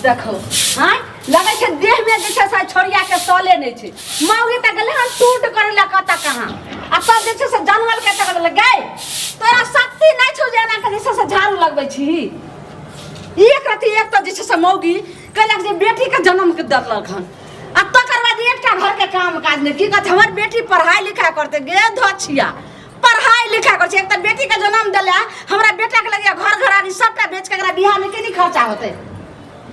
देखो आँय लगै छै देहमे जे छै से छोड़िया के सले नहि छै। मौगी तऽ गेलै हन टूट करै लए कतऽ कहाँ, आ तब जे छै से जानवर के तक गेलै। गै, तोरा शक्ति नहि छौ जे एना के जे छै से झाड़ू लगबै छी? एक रति एक तऽ जे छै से मौगी कहलक जे बेटी के जन्म के देलक हन, आ तकर बाद एकटा घर के काम काज नहि। की कहै छै, हमर बेटी पढ़ाइ लिखाइ करतै। गे धछिया, पढ़ाइ लिखाइ करै छै? एक तऽ बेटी के जन्म देले, हमरा बेटा के लगिया घर घरारी सबटा बेच के एकरा बियाह में केनी खर्चा होतै?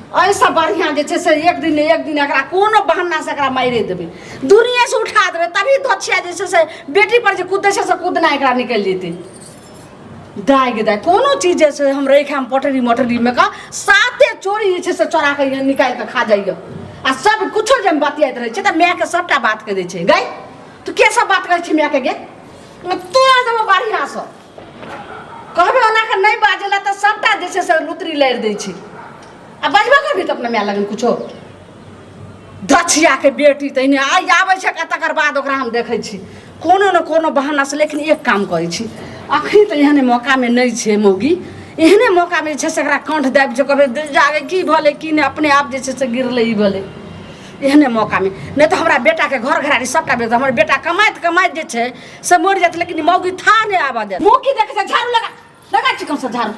एहिसँ बढ़िआँ जे छै से एक दिन ने एक दिन एकरा कोनो बहानासँ एकरा मारिए देबै, दुनिएसँ उठा देबै, तभी धछिया जे छै से बेटी पर जे कुदै छै से कुदना एकरा निकलि जेतै। दाय गे दाय, कोनो चीज जे छै हम रखि पटरी मटरीमे कऽ साते चोरी जे छै से चोरा कऽ निकालि कऽ खा जाइए। आ सब कुछो जे हम बतियाइत रहै छै तऽ मायके सबटा बात कहि दै छै। गै, तू के सब बात करै छी मायके? गे, तोरा देबो बढ़िआँसँ कहबै। ओना कऽ नहि बाजै लए तऽ सबटा जे छै से लुतरी लड़ि दै छै, आ बजबो करबही तऽ अपना माय लगन कुछो। दछियाके बेटी तहिने आइ आबै छै, तकर बाद ओकरा हम देखै छी कोनो ने कोनो बहानासँ। लेकिन एक काम करै छी, अखनी तऽ एहने मौकामे नहि छै मौगी, एहने मौकामे जे छै से एकरा कंठ दाबि जे कहबै जागे की भेलै की नहि, अपने आप जे छै से गिरलै ई भेलै। एहने मौकामे नहि तऽ हमरा बेटाके घर घरारी सबटा बेच, हमर बेटा कमाइत कमाइत जे छै से मरि जायत, लेकिन मौगी था नहि आबऽ देत। मुँह की देखै छै? झाड़ू लगा लगा, चिकन से झाड़ू।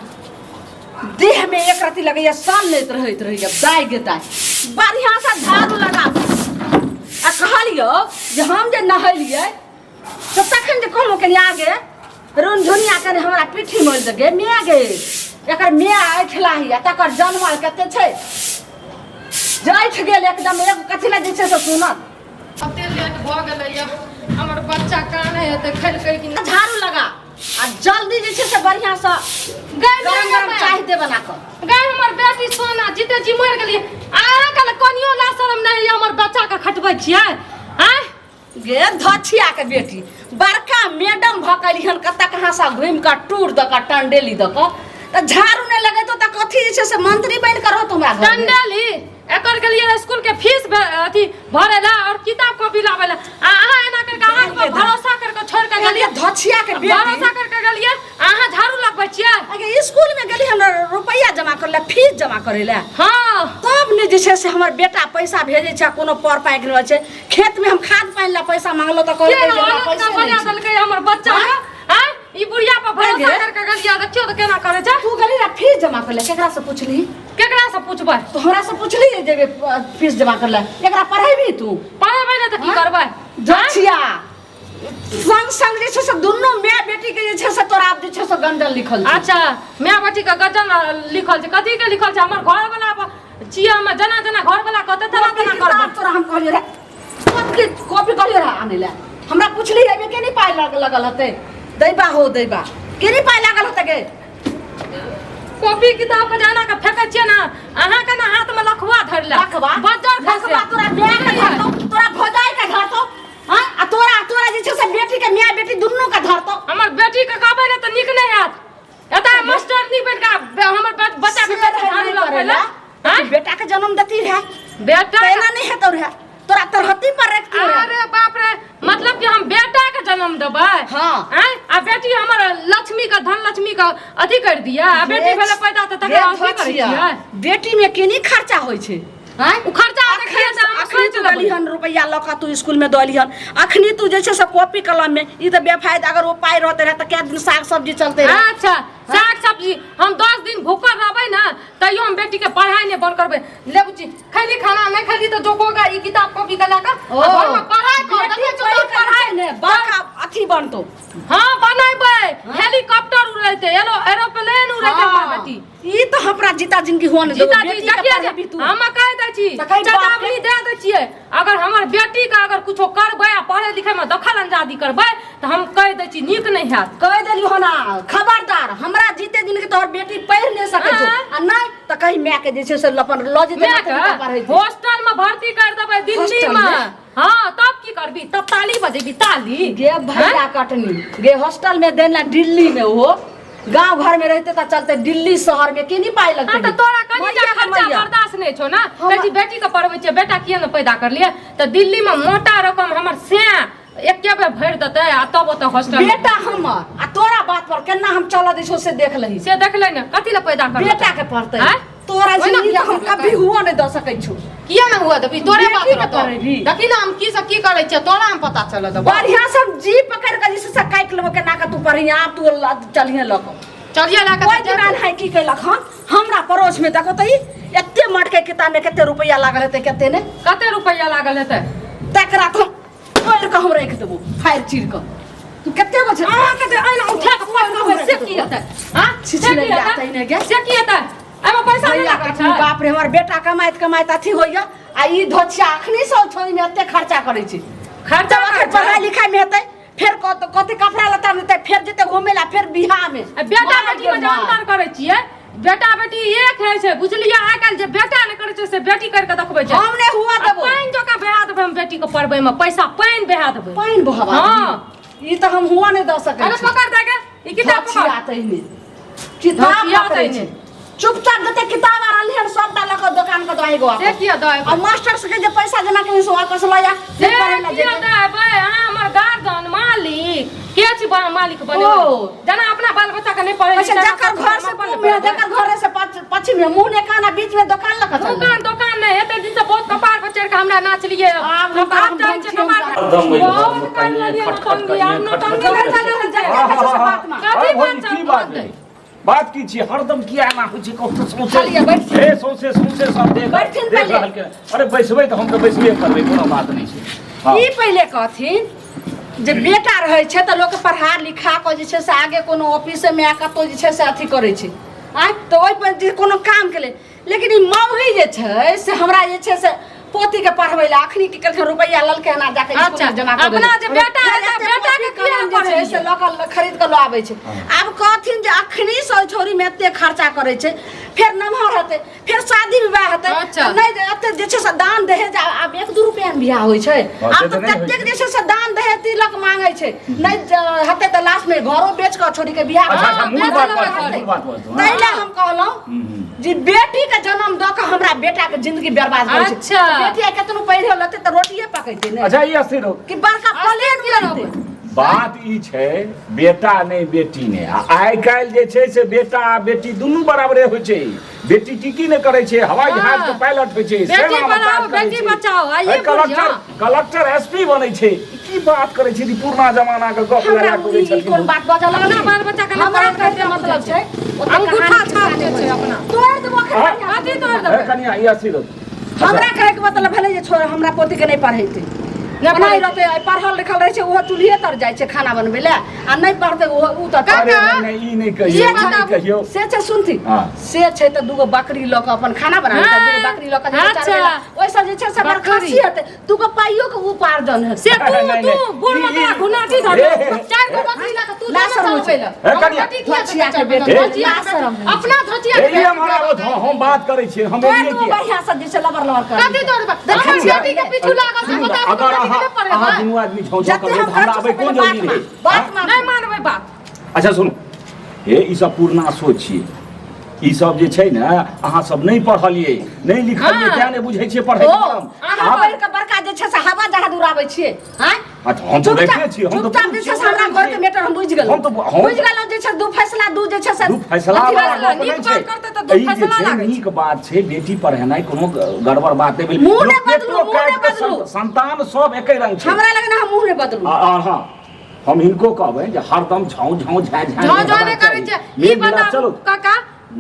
देहमे एक रति लगैया सन नहि रहैत रहैया। दाय गे दाय, बढ़िआँसँ झाड़ू लगा। आ कहलियौ जे हम जे नहेलियै तऽ तखन जे कहलहुँ कनि आगे रुनझुनिया कनि हमरा पिट्ठी मोड़ि दे। गे माय गे, एकर माय ऐठलाही आ तकर जनमल कते छै जैठ गेल एकदम। एगो कथी लए जे छै से सुनत। कते लेट भऽ गेलैया, हमर बच्चा कानै हेतै, खेलकै कि नहि? झाड़ू लगा आ जल्दी जे छै से बढ़िआँसँ गै गरम गरम चाय दे बना कऽ। गै हमर बेटी सोना, जीते जी मरि गेलियै। अहाँके लए कनियो ला शरम नहि होइए, हमर बच्चाके खटबै छियै आँय? गे धछिया के बेटी, बड़का मैडम भऽ कऽ एलिहन कतऽ कहाँ से घुमि कऽ टूर दऽ कऽ टंडेली दऽ कऽ, तऽ झाड़ू नहि लगेतौ तऽ कथी जे छै से मंत्री बनि कऽ रहतौ हमरा घरमे? टंडेली एकर गेलियै स्कूल के फीस अथी भरे ला और किताब कॉपी लावे ला, आ अहाँ एना करके अहाँ के भरोसा करके छोड़ के गेलियै। धछिया के बेटी, भरोसा करके गेलियै, अहाँ झाड़ू लगबै छियै। अगे स्कूल में गेली हम रुपैआ जमा करे ला, फीस जमा करे ला। हाँ। तब ने जे छै से हमर बेटा पैसा भेजै छै, कोनो पर पाकि रहल छै। खेत में हम खाद पानि ला पैसा मांगलो तऽ कहलकै केना जे हमरा हालत पैसे का नहि बना छै। देलकै हमर बच्चा के आँय? ई बुढ़िया पर भरोसा गे? करके गेलियै, देखियौ तऽ केना करै छै। तू गेली ना फीस जमा करे ला, केकरा से पुछली? केकरा से पूछबै? तो हमरा से पुछली जे जेबे फीस जमा करे ला? एकरा पढ़ेबी तू? पढ़ेबै ने तऽ की हाँ? करबै? जछिया संग संग जे छै से दुनू माय बेटी के जे छै से तोरा आब जे छै से गंजन लिखल छै। अच्छा, माय बेटी के गजन लिखल छै? कथी के लिखल छै? हमर घर वाला छियै, हम जेना जेना घर वाला कहतै तेना तेना किताब करबै। तोरा हम कहलियै रहे कॉपी, कॉपी कहलियै रहे आनै लए, हमरा पुछली एहिमे के नहीं पाइ लगल हेतै? दैबा हो दैबा, के नहीं पाइ लागल हेतै गे? कॉपी किताब के जाना के फेकै छियै ने अहाँ के, ने हाथ में लखुआ धरले लखवा बज्जर खसे। लखवा तोरा माय के धरतौ, तोरा भौजाई के धरतौ। हाँ, आ तोरा तोरा जे छै से बेटी के, माय बेटी दुनू के धरतौ। हमर बेटी के कहबै ने तऽ नीक नहि हैत। एतऽ मास्टर नी बनि के हमर बच्चा के से रहै झाड़ू नहि लगबै करै लए ला। आँय? बेटा के जन्म देती रहे बेटा तऽ एना नहि हेतौ रहे, तोरा तरहत्ती पर रखती रहे। अरे बाप रे, मतलब कि हम बेटा के जन्म देबै? हाँ। आँय? आ बेटी हमर लक्ष्मी के, धन लक्ष्मी के अथी कर दिया, आ बेटी भेलै पैदा तऽ तकरा अथी करै छियै? बेटी में केनी खर्चा होइ छै आँय? ओ खर्चा देखिए तऽ हम अखनी सोचि तू लेबै। देलिहन रुपैआ लऽ कऽ तू स्कूल में दलिहन, अखनी तू जे छै से कॉपी कलम में ई तऽ बेफायदा। अगर ओ पाइ रहते रहे तऽ कए दिन साग सब्जी चलते रहे। अच्छा, साग सब्जी हम 10 दिन भूखल रहबै ने तैयो हम बेटी के पढ़ाई नहि बंद करबै। ले बुच्ची, खैली खाना नहि खैली तऽ जोकोगा ई किताब कॉपी के लए कऽ आ घर में पढ़ाई कर। बेटी देखै छियौ पढ़ि तोहर कऽ पढ़ाई जे छै ने बड़का अथी बनतौ। हाँ, बनेबै, हेलीकॉप्टर उड़ेतै, एरो एरोप्लेन उड़ेतै हमर बेटी। ई तऽ हमरा जीता जिंदगी हुआ नहि देबो। जीता जी बेटी के देखिए पढ़ेबी तू? हम कहि दै छी, तऽ कहि बाप चेतावनी के। दे दै छियै, अगर हमर बेटी के अगर कुछो करबै आ पढ़ै लिखै में दखल अंदाजी करबै तऽ हम कहि दै छी, नीक नहि हैत। कहि देलियौ हन आ, खबरदार, हमरा जीते दिन के तोहर बेटी पढ़ि नहि सकै छौ। आँय? आ नहि तऽ कही माय के जे छै से अपन लऽ जेतै माय नौकरी के पर पढ़ेतै। हॉस्टल में भर्ती कर देबै दिल्ली हॉस्टल में। में? हाँ, तब की करबी? तब ताली बजेबी ताली। गे भैया कटनी गे, हॉस्टल में देना दिल्ली में, वो गांव घर में रहते तऽ चलते, दिल्ली शहर में केनी पाइ लगतै? हाँ, तऽ तोरा कनि मैया जा के खर्चा मैया। बर्दाश्त नहि छौ ने। हमरा- कहै छी बेटी के पढ़बै छियै, बेटा किया ने पैदा करलियै? तऽ दिल्ली में मोटा रकम हमर सैं एके बेर भरि देतै आ तब ओतऽ हॉस्टल में। बेटा हमर आ तोरा बात पर केना हम चलऽ दै छौ से देख लही। से देखलै ने, कथी लए पैदा करलकै? बेटा के पढ़तै। आँय? तोरा तोरा ओहिना जिंदगी किया हम करलकै? कभी हुआ नहीं दऽ सकै छु। किया ना हुआ देबी? तोरे बात बेटी के रहतौ। पढ़ेबी। देखी ना हम की से की करै छियै, तोरा हम पता चलऽ देबौ। बढ़िया सब जी पकड़ के जैसे से काटि लेबो केना के तू पढ़िया, आब तू चलिहे लऽ कऽ। चलिए लऽ कऽ ओहि तऽ दिना जेतौ। है की कैलक हन हमरा पड़ोस में देखो तऽ ई एते मटके किताब में कते रुपया लागल हेतै कते ने। कते रुपया लागल हेतै? तकरा तऽ तोड़ि कऽ हम राखि देबो फाड़ि चीर कऽ। तू कते गो छै? अहाँके जे एना उठा कऽ पकड़बै से की हेतै? हाँ? से की छिछलै हेतै? तहिने गे। से की हेतै? एहिमे पैसा नहि भैया लागल कखनी छै? बाप रे हमर बेटा कमाइत कमाइत अथी होइया आ ई धोछिया अखनी से छोड़ी में एते खर्चा करै छै। खर्चा तब अखन करै छै? पढ़ाई लिखाई में हेतै, फेर कथी कपड़ा लत्ता में हेतै, फेर जेतै घूमे ला, फेर बियाह में। आ बेटा बेटी में जे अंतर करै छियै, बेटा बेटी एक होइ छै बुझलियै। आइ काल्हि जे बेटा नहि करै छै से बेटी करि कऽ देखबै छै। हम नहि हुआ आ देबो। पानि जकाँ बहा देबै हम बेटी के पढ़बै में, पैसा पानि बहा देबै। पानि बहवा हाँ। देबै। ई तऽ हम हुआ नहि दऽ सकै अरे छी। पकड़ दे गे, ई किताब पकड़। धोछिया तहिने। किताब धोछिया पकड़ै तहिने। छै। चुपचाप जते किताब आ रहलै हन सबटा लऽ कऽ दोकान के दऽ आबि से किया दऽ आ मास्टर सबके जे पैसा जमा केने से वापस लऽ जा। से पढ़ै लए किया जेतै। दऽ अयबै? अहाँ हमर गार्जियन मालिक के छी? मालिक बने ओ। जेना अपना बाल बच्चा के नहि पढ़े। अच्छा जकर घर से पूब में, जकर घर से पश्चिम में, मुंह ने काना बीच में दोकान लऽ कऽ चल। दोकान दोकान नहि एते दिन से बहुत कपार पर चढ़ के हमरा नाचलिए। आब हम आब चाहै छियै कपार पर। हरदम ओहि घरमे बहुत कहिये करलियै खट खट नौटंकी, कहिये आब खट खट नौटंकी कहिये। नहि चलै छै। हाँ, हाँ, हाँ। कथी अरे बात भौजी, छै? की बात भेलै? बात की छी? हरदम किया एना होइ छै? कहू तऽ सौंसे खाली बैठथिन। हे, सौंसे सौंसे सब देख बैठथिन देख पहिले। रहल के। अरे बैसबै तऽ हम तऽ बैसबे करबै, कोनो बात नहि छै। हाँ। ई पहिले कहथिन जे बेटा रहै छै तऽ लोक पढ़ा लिखा कऽ जे छै से आगे कोनो ऑफिस मे या कतौ जे छै से अथी करै छै आँय, तऽ ओहि पर जे कोनो काम के लेल। लेकिन ई मौगी जे छै से हमरा जे छै से पोती के पढ़बै लए अखनी की केलखिन, रुपैआ ललकै हन आ जाके स्कूल अच्छा, में जमा कऽ अपना देलकै। जे बेटा फेर हेतै, एते बेटा के पोती किया कलम जे छै पढ़ेलियै? से लऽ कऽ खरीद कऽ लऽ आबै छै। आब कहथिन जे अखनी से ओहि छौड़ी में एते खर्चा करै छै, फेर नमहर हेतै, फेर शादी विवाह हेतै, अच्छा। तऽ नहि एते जे छै से दान दहेज आब 1-2 रुपैआ मे बियाह होइ छै। हाँ, से आब तऽ तऽ नहि होइ ततेक छै। जे छै से दान दहेज तिलक मांगै छै, नहि हेतै तऽ लास्ट में घरो बेच कऽ छोड़ी के बियाह अच्छा, अच्छा, करतै। मूल बात बाजू, मूल बात बाजू, हाँ। ताहि लए हम कहलहुँ जे बेटी के जन्म दऽ कऽ हमरा बेटा के जिंदगी बर्बाद करै छै। अच्छा। बेटी आइ केतनो पढ़ि लेतै तऽ रोटिए पकेतै ने। अच्छा ई अस्थिर हो। कि बड़का प्लेन उड़ेतै। बात ई छै बेटा नहि बेटी नहि, आ आइ काल्हि जे छै से बेटा आ बेटी दुनू बराबरे होइ छै। बेटी की की नहि करै छै, हवाई जहाज के पायलट होइ छै, बेटी सेना मे पढ़ाओ, काज करै बेटी छै। बचाओ, आ ई ए, कलेक्टर बुढ़िया। कलेक्टर एसपी बनै छै। ई की बात करै छै? ई पुरना जमाना के गप हमरा लगा कऽ ई छथिन। कोन बात बजल? अपना बाल बच्चा के हमरा पढ़ाइ कहै के के मतलब छै, ओते अंगूठा कहानी छाप जे छै अपना। तोड़ि देबो एखन हाँ। बढ़िआँ से। कथी तोड़ि ए, देबै? कनिया, ई अस्थिर हो। हमरा कहै के मतलब भेलै जे छोड़, हमरा पोती के नहि पढ़ेतै। नहि ओनाही पढ़ेतै। रहतै, आइ पढ़ल लिखल रहै छै ओहो चूल्हिए तर जाइ छै खाना बनबै लए, आ नहि पढ़तै ओहो उ तऽ काका, अरे नहि, नहि, ई नहि कहियौ, से ई नहि बताबू। कहियौ। से छै सुनथिन, हाँ। से छै तऽ दूगो बकरी लऽ कऽ अपन खाना बना लेतै, दूगो बकरी लऽ कऽ जेतै अच्छा। चरबै लए। ओहिसँ जे छै से बड़ बकरी। खासी हेतै, दूगो पाइयो के उपार्जन हेतै। से तू नहि, नहि, तू नहि। बूढ़ ई- मतला ई- घुनाटी धर हे, हे, हे। चार गो बकरी लऽ कऽ तू ना जाना शरम होइ चलबै छै। लए। हे, हमर कनिया। बेटी किया धोचिया के चलबै बेटी। लए? धोचिया ना के बेटी। शरम होइ छै। अपना धोचिया हे, के ई बेटी। हमरा हम बात करै छियै, हम तोड़ एलियै देबो किया? बढ़िआँ से जे छै लबर लबर कर। कथी तोड़बै? हमर देखियौ। बेटी के पीछू लागल छै, बताबू अगर तऽ बेटी के अहाँ नहि पढ़ेबै? अहाँ दुनू आदमी झौं झौं जते करबै हम तऽ हमरा करछी आबै से कोन पहिले जरूरी बात रहै? मान, बात मान। नहि मानबै बात। अच्छा सुनू, हे ई सब पुरना सोच छियै। ई सब जे छै ने अहाँ सब नहि पढ़लियै नहि लिखलियै, हाँ। तें नहि बुझै छियै पढ़ै ओ, के मरम। अहाँ आब- पढ़ि कऽ बड़का जे छै से हवा जहाज उड़ाबै छियै, आँय? अच्छा, हम तऽ चुपचाप- देखते छियै, हम तऽ चुपचाप जे छै से हमरा घर के मैटर हम बुझि गेलहुँ। हम तऽ- हम- बुझि गेलहुँ जे छै दू फैसला, दू जे छै से दू फैसला अथी वाला वाला। गप नीक नहि बात छै। करतै तऽ दू ई जे फैसला छै लागै छै। नीक बात छै, बेटी पढ़ेनाइ कोनो गड़बड़ बात नहि भेल। मुँह लोक नहि बदलू, पेटो मुँह नहि काटि कऽ बदलू। संतान सब एके रंग छै। हमरा लगन अहाँ मुँह नहि बदलू। आ हाँ, हम हिनको कहबै जे हरदम झाँउ झाँउ झाँ झाँ झौं झौं नहि करै छै। ई मेल मिलाप बताबू चलू। काका,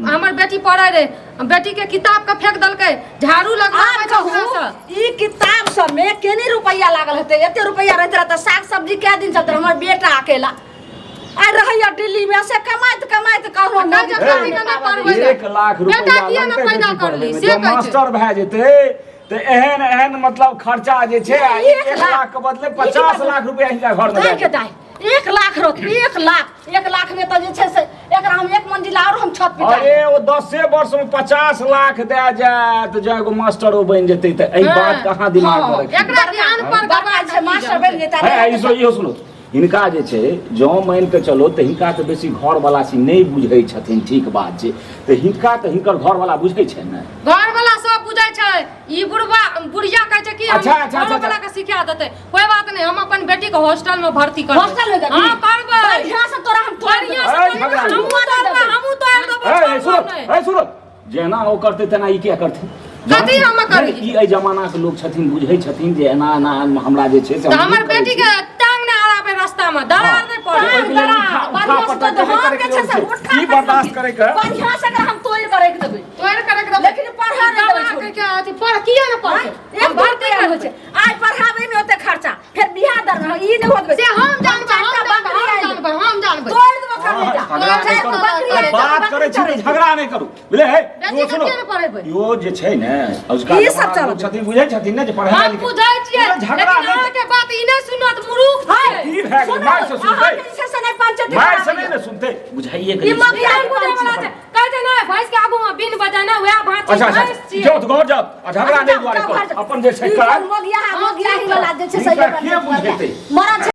हमर बेटी पढ़ै रहे, बेटी के किताब के फेंक देलकै, झाड़ू लगवाबै आब छै ओकरा कहू से। ई किताब सब में केने रुपैआ लागल हेतै? एते रुपैआ रहैत रहै तऽ साग सब्जी कै दिन चलतै? हमर बेटा अकेला आइ रहैया दिल्ली में, से कमाइत कमाइत कहू आ मौगी कहै छै खाना बेटी के नहि पाबऽ पढ़बै दै। लए। 1 लाख बेटा रुपैआ किया नहि लगतै पैदा बेटी करली पढ़बै मे। से जँ कहै छै। मास्टर भए जेतै तऽ एहन एहन मतलब खर्चा जे छै, आ एक 1 लाख। लाख के बदले ई की 50 बात? लाख रुपया हिनका घर में दाइ के दाइ 1 लाख रहत, 1 लाख, 1 लाख में तऽ जे छै से एकरा हम 1 मंजिला और हम छत पिटा अरे ओ 10 वर्ष में 50 लाख दए जायत, जँ एगो मास्टरो बनि जेतै तऽ एहि हाँ। बात कहाँ दिमाग में हाँ। रखी? एकरा कि अनपढ़ बड़का गवार छै मास्टर बनि जेतै। है, ई सुनो, इहो सुनो, हिनका जे छै जँ मानि कऽ चलो तऽ हिनका तऽ बेसी घरवला से नहि बुझै छथिन, ठीक बात छै, तऽ हिनका तऽ हिनकर घरवला बुझै छै ने। घरवला सब बुझै छै। ई बुढ़वा बुढ़िया कहै छै कि हम अच्छा, अच्छा, अच्छा, घरवला के सिखा देतै, कोई बात नहीं, हम अपन बेटी के हॉस्टल में भर्ती करबै। हॉस्टल में देबही? हाँ, करबै। बढ़िया से तोरा हम तोड़ बढ़िया से ऐ, तोड़ झगड़ा देबै। हमहूँ तोड़बै, हमहूँ तोड़ देबै, ऐ, छोड़बै सुनो, नहि। ऐ, सुनो, जेना ओ करतै तेना ई किया करतै? कथी हम करी? ई एहि जमाना के लोग छथिन, बुझै छथिन जे एना एना हमरा जे छै से तऽ हमर बेटी के टांग नहि अड़ाबे रास्ता में, दरार नहि पड़े। ओहिके लेल उठा बढ़िआँ से पटक तऽ नहि हम करैके जे छै से जरूरत छै। उठा ई बर्दाश्त करैके बढ़िआँ से एकरा हम तोड़ि कऽ राखि देबै। तोड़ि कऽ राखि देबै। लेकिन पढ़ऽ नहि देबै छोरी। के अथी पढ़ किया ने पढ़तै? एक हम भर्ती रुपैआ होइ छै। आइ पढ़ाबै में ओते खर्चा, फेर बियाह दर में ई नहि होत। से हम जानबै, हम जानबै, हम जानबै, हम जानबै। तोड़ देबो कलेजा। झगड़ा नहि चारि गो करू। बकरी आनि बात देबो, करै छी तऽ बकरी झगड़ा नहि करू, बुझले हे? बेटी इहो के सुनो, किया नहि पढ़ेबै? इहो जे छै ने अजुका ई सब जमाना चलत। लोक छथिन, बुझै छथिन ने जे पढ़ाइ हम बुझै छियै, झगड़ा लेकिन नहि अहाँके बात ई नहि सुनत, मूर्ख छियै। की भए गेलै? सुनू, माय से सुनतै? अहाँके जे छै से नहि पंचायती माय से कराबैया। नहि ने सुनतै, बुझाइए ई के मगिया ई बुझै वाला छै। कहै छै ने भैंस के आगू में बिन बजेना वएह भाँची अच्छा अच्छा भैंस छियै। जाउ तऽ घर जाउ आ झगड़ा नहि जाउ, दुआरे जाउ, करू। घर जाउ। अपन जे छै ई काज मगिया मगियाही वाला जे छै से हिनका के बुझेतै? मरद छै।